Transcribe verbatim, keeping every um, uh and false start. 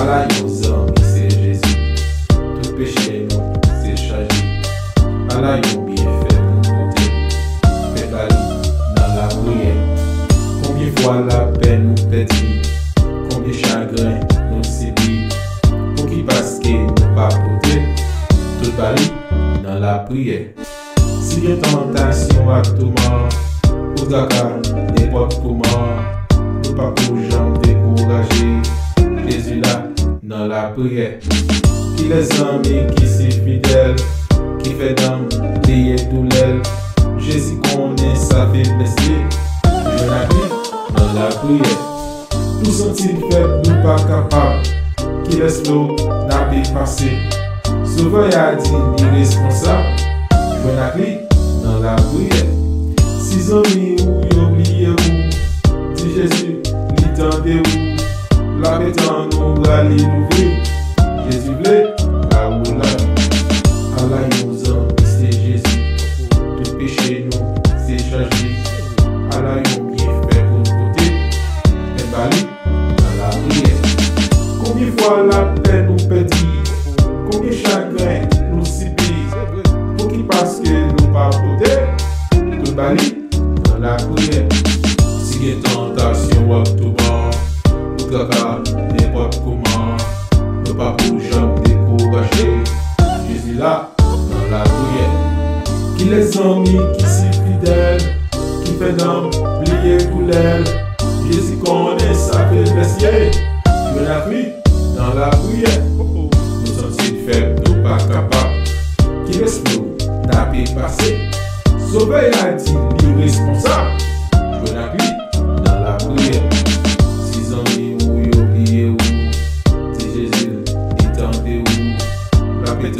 Ala yon zanmi se Jezi, tout peche nou se chaj li. Ala yon byenfè pou pote, fè ba li nan lapriyè. Konbyen fwa lapè nou pèdi, konbyen chagren nou sibi, pouki paske nou pa pote, tout ba li nan lapriyè. Si gen tantasyon ak touman, ou traka nenpòt kouman, ou pa pou janm dekouraje, Jezi la nan lapriyè. Kilès zanmi ki si fidèl, ki fè nanm bliye doulè l? Jezi konnen sa feblès li, jwenn ak li nan lapriyè. Nou santi n fèb, nou pa kapab. Kilès nou n ape pase? Sovè a di li responsab. Jwenn ak li nan lapriyè. Si zanmi ou yo bliye ou, di Jezi li tande ou. L ape tann ou bra li louvri. Jezi vle ba ou lavi. Ala yon zanmi se Jezi. Tout peche nou se chaj li. Ala yon byenfè pou n pote, fè ba li nan lapriyè. Konbyen fwa lapè nou pèdi, konbyen chagren nou sibi, pouki paske nou pa pote, tout ba li nan lapriyè. Si gen tantasyon ak touman, ou traka nenpòt kouman, nou pa pou janm dekouraje, Jezi la nan lapriyè. Kilès zanmi ki si fidèl, ki fè nanm bliye doulè l? Jezi konnen sa feblès ye, jwenn ak li nan lapriyè. Nou santi n fèb, nou pa kapab. Kilès nou n ape pase? Sovè a di li responsab, jwenn ak li nan lapriyè. Si zanmi ou yo bliye ou, di Jezi li tande ou. L ape